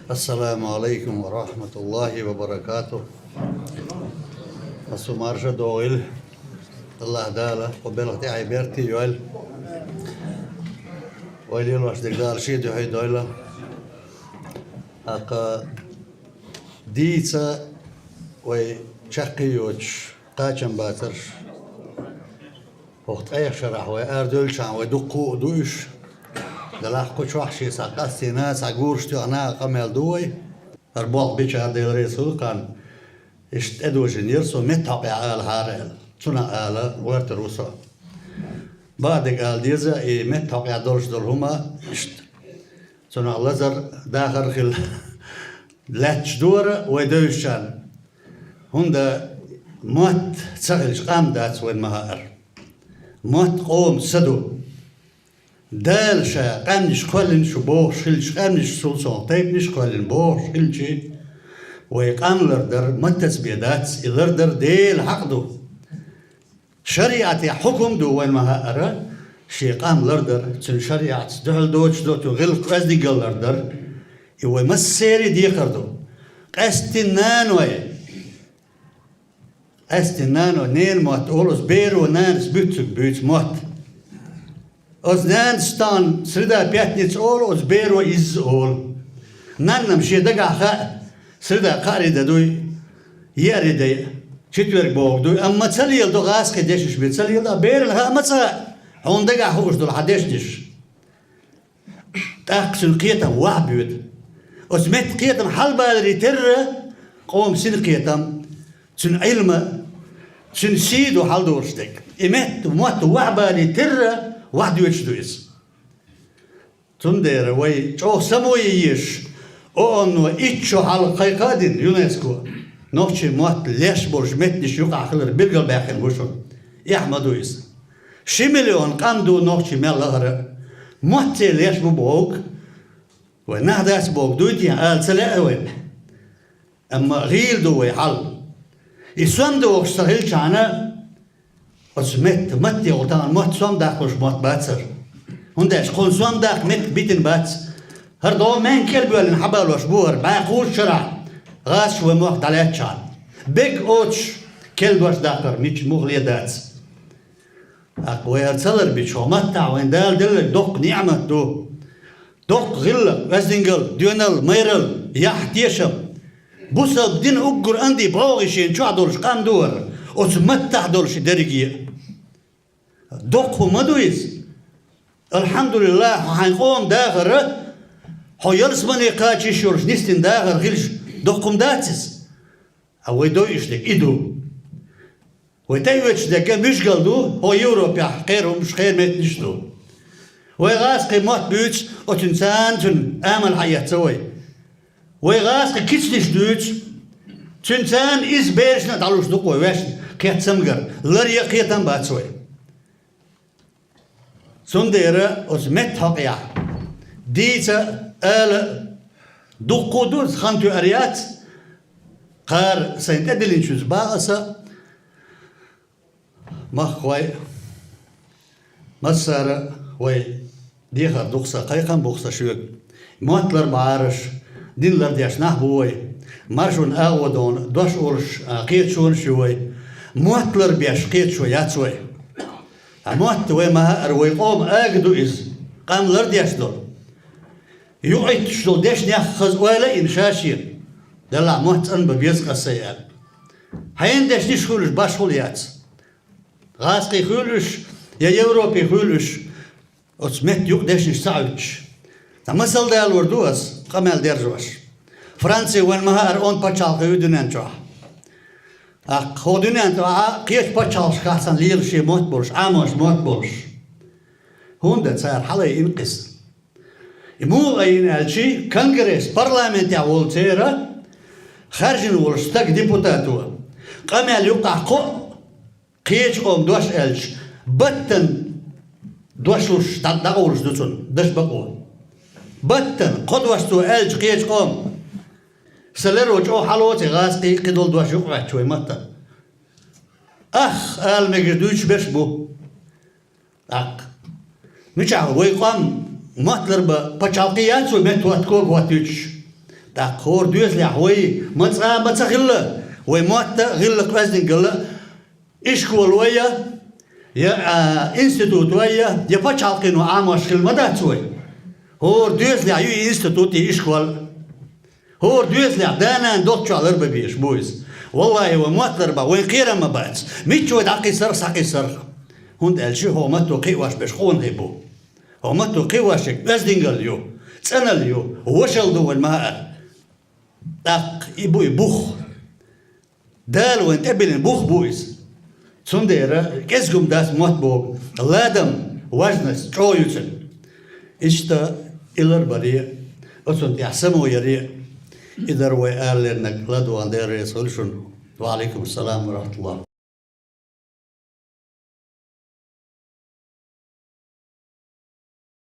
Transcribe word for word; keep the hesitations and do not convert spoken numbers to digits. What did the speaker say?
السلام عليكم ورحمة الله وبركاته. Ас ву марша догӀийла. АллахӀ Дала кху белхан тӀаьхье беркате йойла. Вай лелош дерг Дала шен дуьхьа дойла. ТӀаккха дийца вай чаккхе йоцуш кхачам бацарш. ХӀокху ткъех шарахь вай арадевллачхьана вай дуккха а ду уьш. Делахь кху чохь шен цхьа къастийна, цхьа гураш тоьхна а къамел ду вай. ХӀара болх бича Дела реза хуьлда кхарна. Иштта тӀедожийнера со, меттахьокъехь алахьара аьлла. Цунах ала гӀоьртур ву со. Бакъдерг ала деза, и меттахьокъехь долуш долу хӀума иштта. Цунах лазар, дахар хила лаьтташ дара вай девзачарна. ХӀунда мотт ца хилча, къам дац вайн ма-хаъара. Мотт къоман са ду. Дала ша къаьмнаш кхоьллина шу бохуш хилча, къаьмнаш цул совнаха тайпанаш а кхоьллина бохуш хилча, вай къам лардар маттаца бен дац, и лардар Делан хьакъ ду. ШариӀатехь хьукум ду вайн ма-хаъара, шен къам лардар, цуьнан шариӀатца дуьхьал доцуш долу гӀиллакх, оьздангалла лардар, и вай массеран а декхар ду. Къаьсттина наной, къаьсттина наной, ненан мотт олу, оцу беро нанас буьйцург буьйцу мотт. Оцу нанас тахана среда, пятница олу, оцу беро изза олу. Нанна-м шен дагахь хаьа, среда кхаарин де дуй, еарин де, четверг бохург дуй, амма ца леладо гӀазкхийн дешнаш бен, ца леладо, берана хаа ма ца хаьа, хьуна дагахь хууш долу хьан дешнаш. ТӀаккха цуьнан кхетам вахьа боьду. Оцу меттан кхетам хьалабаларе терра, къоман синкхетам, цуьнан Ӏилма, цуьнан сий ду хьаладолуш дерг. И метта, мотт вахьа бале терра, вахьа доьдуш ду иза. Цундела вай чӀогӀа самое езаш, ООН-о итт шо хьалха кхайкха а дина, ЮНЕСКО, нохчийн мотт леш болуш меттанаш юкъахь хилар билгалбаьккхина бу шуна. Эхь ма ду иза. Ши миллион къам ду нохчий мел лахара. Мотт церан леш бу бохург, вай нах дац бохург дуй те, ала ца лаьа вайна. Амма гӀийла ду вай хьал. И сом дохуш ца хилчахьана, оцу метта, матте гӀо тахана мотт сом даккхалуш мотт бацара. ХӀунда аьлча кхунна сом даккха меттиг битина бац. ХӀара догӀу маьнга кӀел боьллина хьабалош бу хӀара, бӀе кхузткъа шарахь гӀазкхаша вай мохк дӀалаьцначхьана. Бег оцуш, кел дош даккхар мича муха ле дац. ТӀаккха вай хӀара ца ларбича, хӀокху маттахь вайна Дала делларг доккха ниӀмат ду. Доккха гӀиллакх, оьздангалла, доьналла, майралла, яхь, тешам. Бусалба дин уггар анди бӀогӀий шена чохь долуш къам ду хӀара, оцу маттахь долуш и дерриге а. Доккха хӀума ма ду иза. АлхьамдулиллахӀ, хьо хьайн къоман дахар, хьо ялсамане кхача йиш йолуш нисдина дахар хилча, доккха хӀума дац иза? Ткъа вай дойуш дерг и ду. Вай тӀеоьцуш дерг муьжгал ду, хӀокху Европехь кхеран хӀумаш, кхеран меттанаш ду. Вай гӀазкхийн мотт буьйцу, оцуьнан царна цуьнан амал хьаэцна вай. Вай гӀазкхийн кицанаш дуьйцу, цуьнан царна иза берашна а дӀалуш ду-кх вай ваьшна кхетта цамгар, ларъян кхетам бац вай. Цундела оцу меттан хьокъехь дийца, ала дуккха а ду, хан тоьар яц, кхара сайн тӀедиллинчуьнца боху аса, махкахой, массара вай дехар ду-кх сан, кхайкхам бу-кх сан шуьга. Мотт ларбахьара аш, дин лардеш нах бу вай. Маршонан агӀо дона дош олуш, а, кхеташонаш ю вай. Мотт ларбеш кхеташо яц вай. Ткъа мотт вай ма-хаъара, вай къоман ага ду иза, къам лардеш долу. ЮкъахӀитташ долу дешнех хаза ойла а йина ша-шена, делахь мотт цӀанбан беза-кх аса аьлла. Хьенан дешнаш хуьлуш башхалла яц. ГӀазкхийн хуьлу уьш, я Европин хуьлу уьш, оцу меттан юкъа дешнаш ца Ӏуьттуш. Ткъа масал далор ду ас, къамел дерзош. Франци вайн ма-хаъара онда пачхьалкх ю дуьнен чохь. ТӀаккха хӀокху дуьнен тӀехь кхечу пачхьалкхашкахь санна лела шен мотт болуш, Ӏамош мотт болуш. ХӀунда цара хьалаайина кхин? И муха айина аьлча, конгресс, парламентехь волу церан хаьржина волуш стаг депутато, къамел юккъахь кхо кхечу къоман дош аьлча, баттана дош луш дӀа-, дӀакъовлуш ду цунна, даш бакъо. Баттана кхо дош цо аьлча кхечу къоман, сан леро чӀогӀа хьалоцу и гӀазкхийн кхидолу дош юкъахӀоьттича вай маттана. Ах, ала мегар дуьйцуш берш бу. ТӀаккха. Мичахь вай къам мотт ларбан пачхьалкх яц вай, меттахӀотта кога хӀоттуьйтуш? ТӀаккха хӀора доьзалехь вай ма цкъа а ма ца хилла, вай мотт а, гӀиллакх-оьздангалла, ишкол вай а, я, а, институт вай а, я пачхьалкхено Ӏамош хилла ма дац вай. ХӀора доьзалехь ю и институт, и ишкол. ХӀора доьзалехь да-нана долччохь ларбан безаш бу иза. Валлахьи, вай мотт ларбахь, вайн кхерам ма бац. Мичча вай дӀакхийсарх, схьакхийсарх. ХӀунда аьлча хӀокху матто кхиош берш къонахий бу. ХӀокху матто кхиош ерг оьздангалла ю, цӀеналла ю, вошалла ду вайн ма-аллара. ТӀаккха и бу и бух. Дала вайна тӀебиллина бух бу иза. Цундела кӀезиг хӀума дац мотт боху. Ладам, важность чӀогӀа ю цуьнан. Иштта и ларбаре а, оцунна тӀехь само яре а, и дара вай алалерниг. ЛадогӀарна Дела реза хуьлда шуна. Ва Ӏалайкум ассалам ва рахьматуллахь.